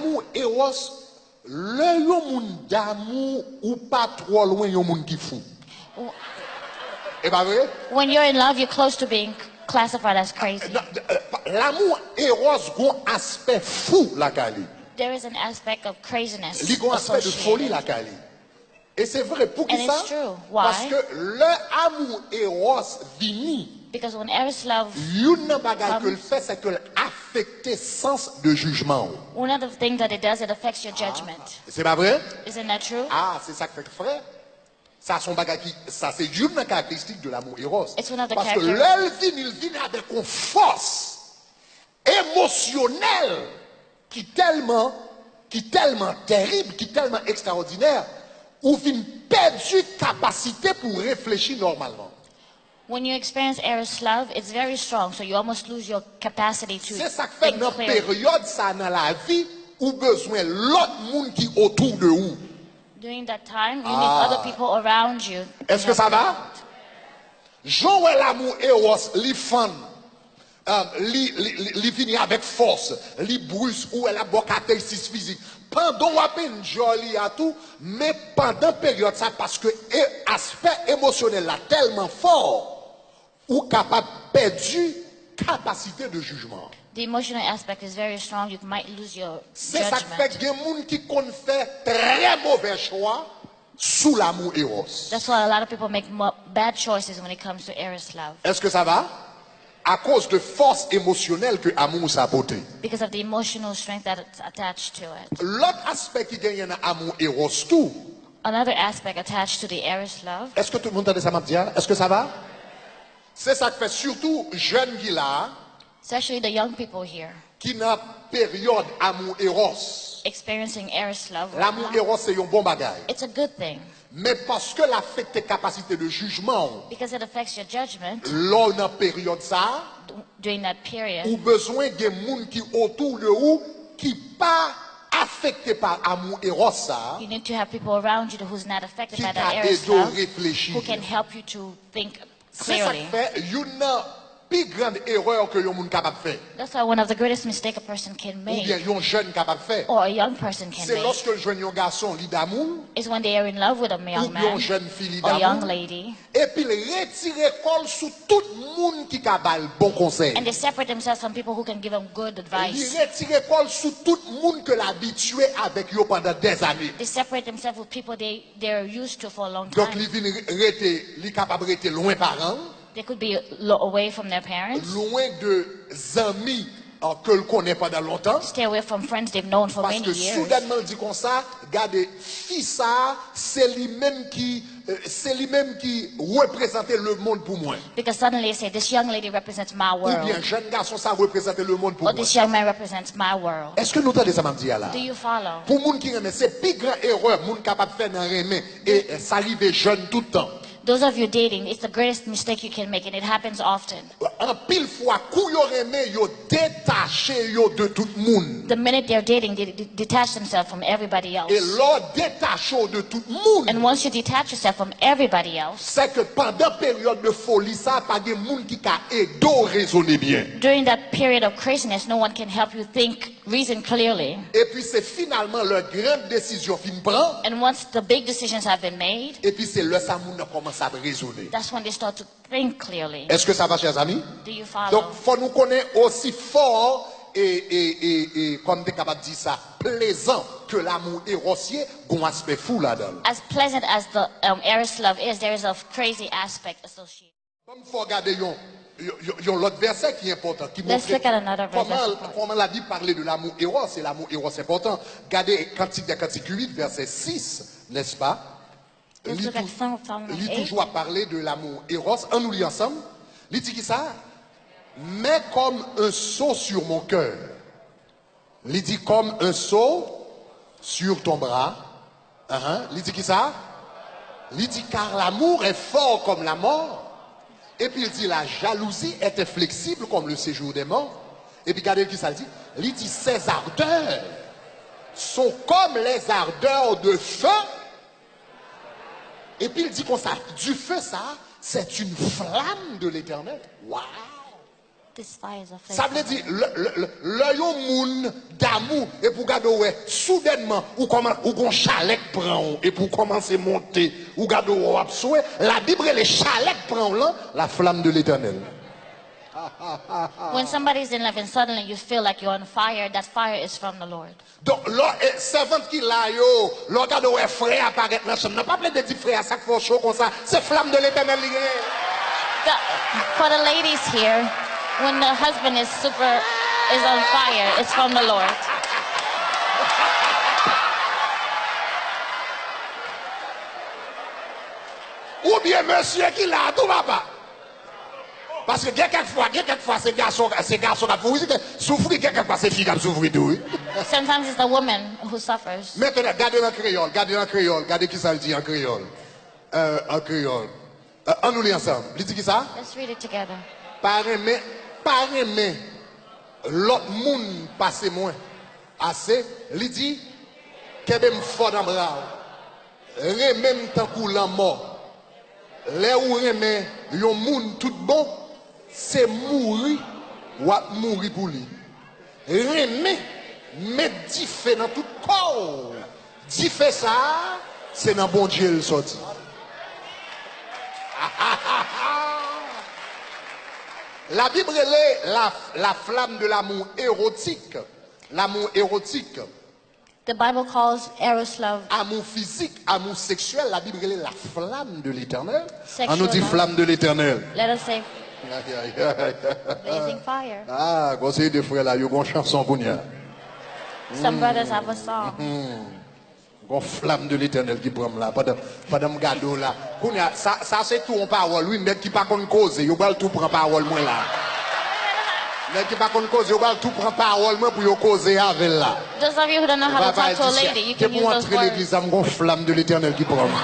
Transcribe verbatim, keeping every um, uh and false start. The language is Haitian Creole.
Damou eros, lè yon moun damou, ou pa twò lwen yon moun ki fou. W- E pa vre? When you're in love, you're close to being classified as crazy. Nan, eh, pa- Lamou eros gon aspè fou lakay li. There is an aspect of craziness Li gon aspè de foli associated. Lakay li. E se vre, pou ki And sa? It's true. Why? Paske lè amou eros vini, Because when Eros love, youn nan bagay ke l fè, se ke l afekte sans de jijman ou. One of the things that it does, it affects your judgment. Se pa vre? Isn't that true? Ah, se sa k fè k frè. Sa se yon bagay ki, sa se youn nan karakteristik de lamou eros. It's one of the Paske character- lè l vini, l vini avèk yon fòs emosyonèl ki tèlman, ki tèlman tèrib, ki tèlman ekstraòdinè, ou vin pèdi kapasite pou reflechi nòmalman. When you experience Eros love, it's very strong, so you almost lose your capacity to Se sa k fè think nan clearly. Peryòd sa nan lavi, ou bezwen lòt moun ki otou de ou. During that time, you need other people around you. Èske sa va? Jan w wè lamou eros, li fann, um, li, li, li, li vini avèk fòs, li bris, ou wè l ap ba w katechis fizik. Pandan w ap enjoy li a tou, men pandan peryòd sa, paske e, aspè emosyonèl la tèlman fò, ou kapab pèdi kapasite de jijman. The emotional aspect is very strong. You might lose your Se sa k fè judgment. Gen moun ki konn fè trè movè chwa sou lamou eros. That's why a lot of people make mo- bad choices when it comes to Eros love. Èske sa va? Akoz de fòs emosyonèl ke amou sa pote. Because of the emotional strength that's attached to it. Lòt aspè ki genyen nan amou eros tou, Another aspect attached to the Eros love, èske tout moun tande sa m ap di a? Èske sa va? Se sa k fè sitou jèn ki la a, especially the young people here, ki nan peryòd amou eros. Experiencing Eros love right Lamou now, eros se yon bon bagay. It's a good thing Men paske l afekte kapasite de jijman w, because it affects your judgment. Lè w nan peryòd sa a, During that period, ou bezwen gen moun ki otou de ou ki pa afekte pa amou eros sa a, you need to have people around you who's not affected ki by ka that Eros ede w love, reflechi. Who can help you to think Se sa k clearly. Fè youn nan pi grann erè ke yon moun kapab fè, That's why one of the greatest mistake a person can make, oubyen yon jèn kapab fè, or a young person can se make, lòske l jwenn yon gason li damou, is when they are in love with a young oubyen yon man jèn fi li or young damou, lady, epi l retire kò l sou tout moun ki ka ba l bon konsèy. And they separate themselves from people who can give them good Li advice. Retire kò l sou tout moun ke l abitye avèk yo pandan dèzane. They separate themselves with people they, they're used to for a long Donk time. Li vin re- rete, li kapab rete lwen paran l, They could be lo- away from their parents, lwen de zanmi an, ke l konnen pandan lontan. Stay away from friends they've known for many Paske years. Soudènman l di konsa, gade, fi sa a, se li menm ki, eh, se li menm ki reprezante lemonn pou mwen. Because suddenly they say, "This young lady represents my Oubyen world," jèn gason sa reprezante lemonn pou or, mwen. "This young man represents my world." Èske nou tande sa m ap di a la? Do you follow? Pou moun ki renmen, se pi gran erè moun kapab fè nan renmen, e sa rive jèn tout tan. Those of you dating, it's the greatest mistake you can make, and it happens often. Anpil fwa, kou yo renmen, yo detache yo de tout moun. The minute they're dating, they d- detach themselves from everybody E else. Lè w detache w de tout moun, And once you detach yourself from everybody else, se ke pandan peryòd de foli sa, pa gen moun ki ka ede w rezone byen. During that period of craziness, no one can help you think, reason clearly. Epi se finalman lè gran desizyon fin pran, And once the big decisions have been made, epi se lè sa moun nan kòmanse ap rezone. That's when they start to think clearly. Èske sa va, chè zanmi? Do you follow? Donk, fò nou konnen osi fò e, e, e, e, kòm te kapab di sa, plezan ke lamou eros ye, gon aspè fou ladan l. As pleasant as the um, Eros love is, there is a crazy aspect associated. Ban m fè w gade yon, yon, yon, yon lòt vèsè ki enpòtan, ki Let's montre look at another verse kòman, that's important. Kòman Labib pale de lamou eros, e lamou eros enpòtan. Gade Kantik dè Kantik uit, vèsè sis, nèspa? Let's Li look at tou- Song of Solomon Li eight. Toujou ap pale de lamou eros. Ann nou li ansanm. Li di ki sa? Mais comme un sceau sur mon cœur. Li di, comme un sceau sur ton bras. Ahan. Li di ki sa? Li di, car l'amour est fort comme la mort. Epi l di, la jalousie est inflexible comme le séjour des morts. Epi gade ki sa l di? Li di, ses ardeurs sont comme les ardeurs de feu. Epi l di konsa, du feu sa, c'est une flamme de l'Éternel. Waw! This fire is a flame. Sa vle di, lè, lè, lè, lè yon moun damou, epi w gade w wè, soudènman, ou kòman, ou gon chalè k pran w, epi w kòmanse monte, ou gade w wè w ap swe, Labib rele chalè k pran w lan, la flamme de l'Éternel. When somebody's in love and suddenly you feel like you're on fire, that fire is from the Lord. Donk, lò, e, sèvant ki la yo, lò gade wè frè a parèt nan chanm nan, pa plede di frè a sa k fè w cho konsa, se flamme de l'Éternel li genyen. The, for the ladies here, when the husband is super, is on fire, it's from the Lord. Oubyen mesye ki la a tou papa. Paske gen kèk fwa, gen kèk fwa se gason, se gason k ap soufri, soufri, gen kèk fwa se fi k ap soufri tou, wi. Sometimes it's the woman who suffers. Mentnan, gade l an kreyòl, gade l an kreyòl, gade kisa l di an kreyòl. Euh, an kreyòl. Euh, ann nou li ansanm. Li di kisa? Let's read it together. Pa renmen, pa renmen lòt moun pase mwen. Ase, li di, kenbe m fò nan bra w. Renmen m tankou lanmò. Lè ou renmen yon moun tout bon, se mouri w ap mouri pou li. Renmen, met dife nan tout kò w. Dife sa a, se nan Bondye l sòti. Labib rele la, la flamme de l'amour érotique. L'amour érotique. The Bible calls eros love. Amou fizik, amou seksyèl, Labib rele la flamme de l'Éternel. Ann nou di flamme de l'Éternel. Let us say Ay, ay, ay. Blazing fire. Ah, konseye de frè la, yo gon chanson kounye a. Some brothers have a song. Gon flamme de l'Éternel ki pran m la, pandan, pandan m gade w la. Kounye a, sa, sa se tou yon pawòl, wi, nèg ki pa konn koze, yo pral tou pran pawòl mwen la. Nèg ki pa konn koze, yo pral tou pran pawòl mwen pou yo koze avè l la. Those of you who don't know how to talk to a lady, you can use those words. Legliz la, m gon flamme de l'Éternel ki pran m.